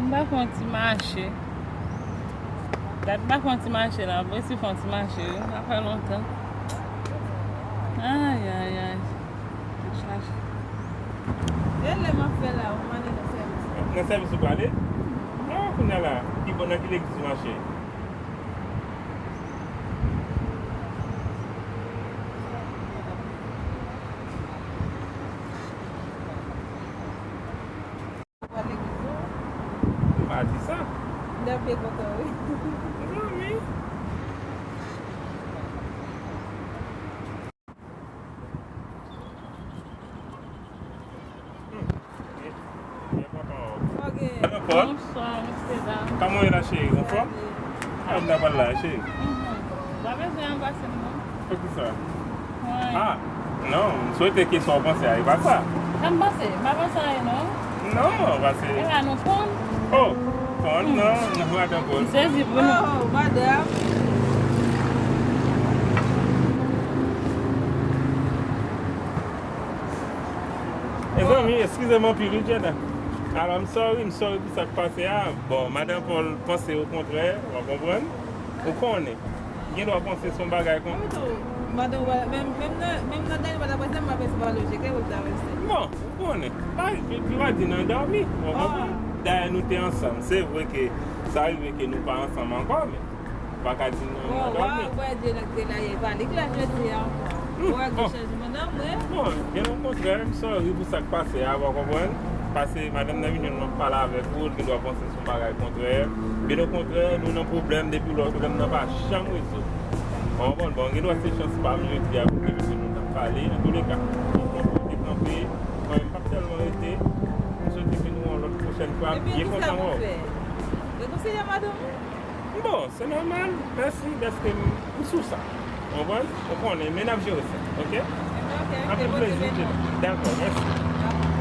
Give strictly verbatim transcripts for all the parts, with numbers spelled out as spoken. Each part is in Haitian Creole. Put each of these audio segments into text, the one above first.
M pa fè yon ti mache. Gad, m pa fè yon ti mache la. M resi fè yon ti mache, wi. Sa fè lontan. Ay, ay, ay. Tout chache. E lè m ap fè la, ou mande nan sèvis. Nan sèvis ou prale? Ah, kounye a la, ki bò, nan ki legliz ou mache? Ou pral legliz ou? M pa di sa. M t ap byen kontan, wi. Non, wi. Hmm. Byen kontan wè w. Ok. Madan Paul. Bonswa, mesye dam. Kòman w ye la, cheri? Anfòm? Sa va. Ah, m ta pral la, cheri. Mhm. Pa bezwen anbrase m, non. Poukisa? Wi. Ah, non, m swete ke sa w panse a, e pa sa. Sa m panse? M pa panse anyen, non. Non, pase. E pa nou konn? Oh, konn, hmm, non, non, madan Paul. M sezi pou nou. Oh, madanm. Mezanmi, eskize m anpil, wi, Jenna. Alò, m sorry, m sorry pou sa k pase a. Bon, madan Paul panse okontrè, w konprann? Ou konnen. Gen dwa panse se yon bagay kon. Mwen tou, madan, menm, menm nan, menm nan dènye pa ta prese, m pa prese pa lonje kè pou l travèse. Non, ou konnen. Pa, li, li pa di nan dòmi, w konprann? Dayè, nou te ansanm. Se vre ke sa rive ke nou pa ansanm ankò, men ou pa ka di nan, nan dòmi. Bon, w wè, Dye nan te la yè, pa li k la jodi a ankò. Hmm, ou wè gen chanjman nan mwen? Bon, byen okontrè, m sorry pou sa k pase a, w konprann? Pase madanm nan vin jwenn mwen ap pale avèk ou, li gen dwa panse se yon bagay kontrè. Byen okontrè, nou nan pwoblèm depi lò, pwoblèm nan pa janm rezoud. Ou konprann? Bon, gen dwa se chans pa m jodi a pou ke nou t ap pale. Antouleka, nou te kanpe, mwen menm p ap tèlman rete. M swete ke nou wè yon lòt pwochèn fwa. Byen kontan wè w. Epi kisa pou fè? Rekonsilye madanm ou? Bon, se nòmal. Mèsi dèske m, m sou sa. Ou konprann? Ou konnen, men n ap jere sa, oke? Anpil plezi, Jenna. Dakò, mèsi.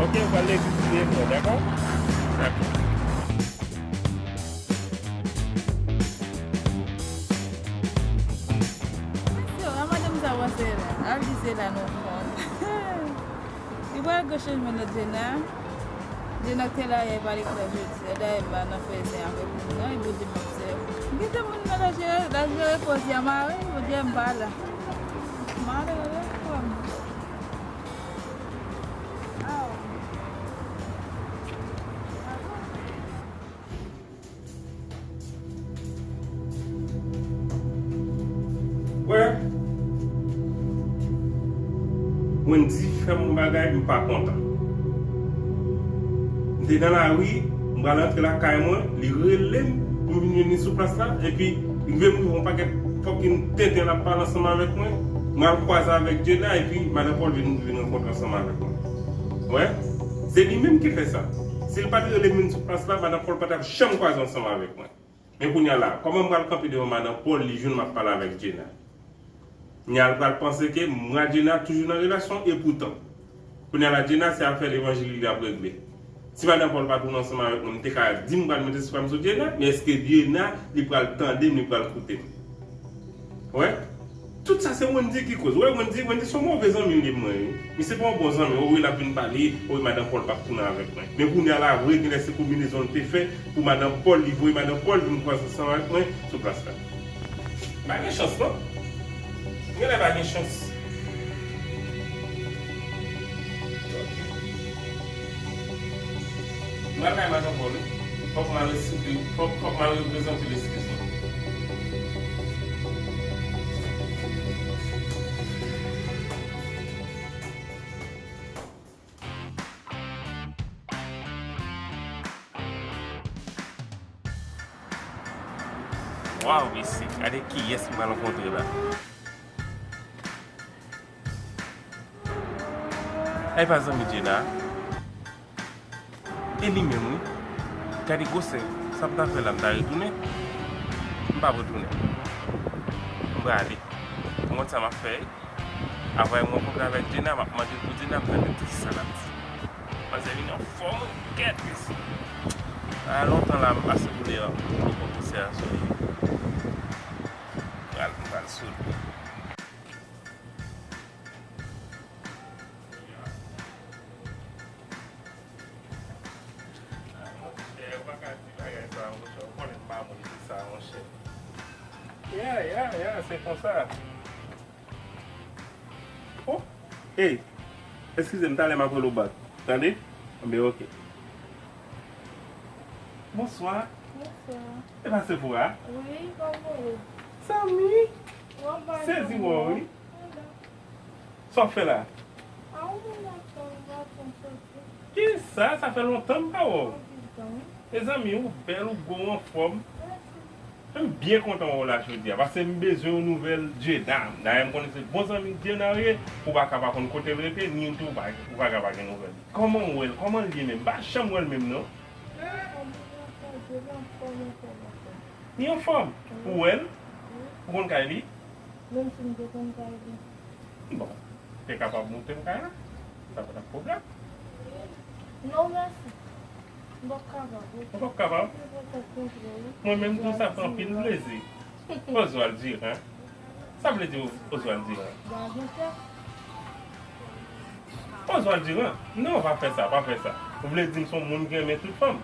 Oke, ou pral legliz byen frè, dakò? Dakò. Mesye, a madanm sa w wè se la. Al di se la nou fon. Li pral gen chanjman nan Jenna. Jenna te la yè, pa li k la jodi a. Dayè m pa nan fè zen avèk moun nan, e Bondye m ap sèvi. M kite moun nan la jere, la jere koze a mare, Bondye m pa la. Mare, mare, frè m. Aw. Wè, Wendy fè m yon bagay m pa kontan. M te nan lari, m pral antre lakay mwen, li rele m pou m vin jwenn li sou plas la, epi li rive m rive yon pakèt fucking tenten l ap pale ansanm avèk mwen. M al kwaze avèk Jenna, epi madan Paul vin, vin rankontre ansanm avèk mwen. Wè, se li menm ki fè sa. Si l pa t rele m vin sou plas la, madan Paul pa t ap janm kwaze ansanm avèk mwen. Men kounye a la, kòman m pral kanpe devan madan Paul, li jwenn m ap pale avèk Jenna? Kounye a l pral panse ke mwen ak Jenna toujou nan relasyon, epoutan. Kounye a la, Jenna se afè levanjil li ap regle. Si madan Paul pa tounen ansanm avèk mwen, m te ka di m pral mete sou pa m sou Jenna, men èske Jenna, li pral tande m, li pral koute m? Wè. Tout sa se Wendy ki koz. Wè, Wendy, Wendy se yon move zanmi li mwen, wi. Misye pa yon bon zanmi. O wi, l ap vin pale. O wi, madan Paul p ap tounen avèk mwen. Men kounye a la, vre, genlè se konbinezon l te fè pou madan Paul, li voye madan Paul vin kwaze ansanm avèk mwen sou plas la. Pa gen chans, non. Genlè pa gen chans. Ok. Mwen bay madan Paul, wi. Fòk m al esplike, fòk, fòk m al reprezante l, eskize m. Waw, mesye, gade kiyès m pral rankontre la. Ay pa zanmi Jenna. E li menm, wi. Gade gwosè, sa m ta fè la, m ta retounen? M p ap retounen. M prale. M konn sa m ap fè. Apre m rankontre avèk Jenna, m ap mande l pou Jenna, m tande kisa l ap di. Manzè vin anfòm, wi. Kèt, mesye. A lontan la, m pase pou li, an. Pou l konn konsèy a sou li. M pral, m pral sou li. Monchè, ou pa ka di Yeah, yeah, yeah, se konsa. Oh, hey, eskize m, talè m ap rele w back. Tande? Anben, ok. Bonswa. Bonswa. E pa se pou a? Wi, kòman ou ye? Zanmi. Sezi wè w, wi. Sa w fè la? Kisa? Sa fè lontan m pa wè w. Mezanmi, ou bèl, ou gwo, ou anfòm. M byen kontan wè w la jodi a, paske m bezwen yon nouvèl Djena. Dayè, m konnen se bon zanmi Djena w ye, ou pa ka pa konn kote l rete, ni tou ou pa, ou pa ka pa gen nouvèl li. Kòman w wè l? Kòman l ye menm? M pa janm wè l menm, non. Li anfòm. Ou wè l? Ou konn kay li? Menm si m te konn kay li. Bon, te kapab montre m kay la. Sa pa t ap pwoblèm. Non, mèsi. M p ap kapab, wi. Ou p ap kapab? Mwen menm tou, sa fè anpil plezi. Oswald Durand. Sa vle di Oswald Durand? Oswald Durand? Non, pa fè sa, pa fè sa. Ou vle di m se yon moun ki renmen tout fanm?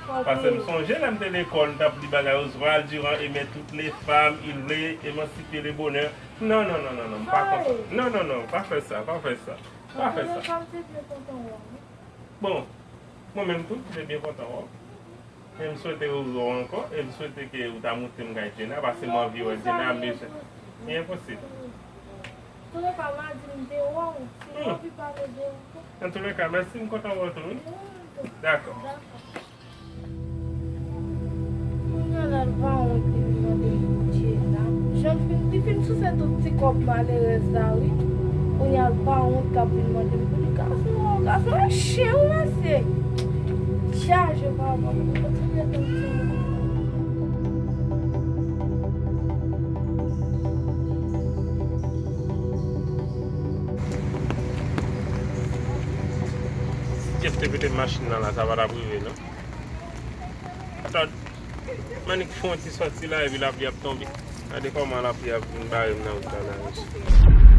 Paske m sonje lè m te lekòl, m t ap li bagay Oswald Durand aimait toutes les femmes, il voulait émanciper le bonheur. Non, non, non, non, non, m pa konsa. Non, non, non, pa fè sa, pa fè sa. Pa fè sa. Bon, mwen menm tou, m te byen kontan wè w. E m swete w wè w ankò, e m swete ke ou ta montre m kay Djena, paske m anvi wè Djena, m bezwen. Li enposib. Antouleka, m a di m te wè w, si w anvi pale de ou tou. Antouleka, mèsi, m kontan wè w tou, wi. Dakò. Kounye a la, l pa wont li vin mande m pou Djena. Jan l fin, li fin souse tout ti kòb malerèz la, wi. Kounye a, l pa wont l ap vin mande m pou li. Gason, gason, e chen, wi, mesye. Chaje, papa, m kontinye tann ti moun. Jeff te pete machin nan la, sa pa t ap rive, non. Tòd, m annik fè yon ti sòti la, epi lapli ap tonbe. Gade kòman lapli ap vin bare m nan wout la, la, mesye.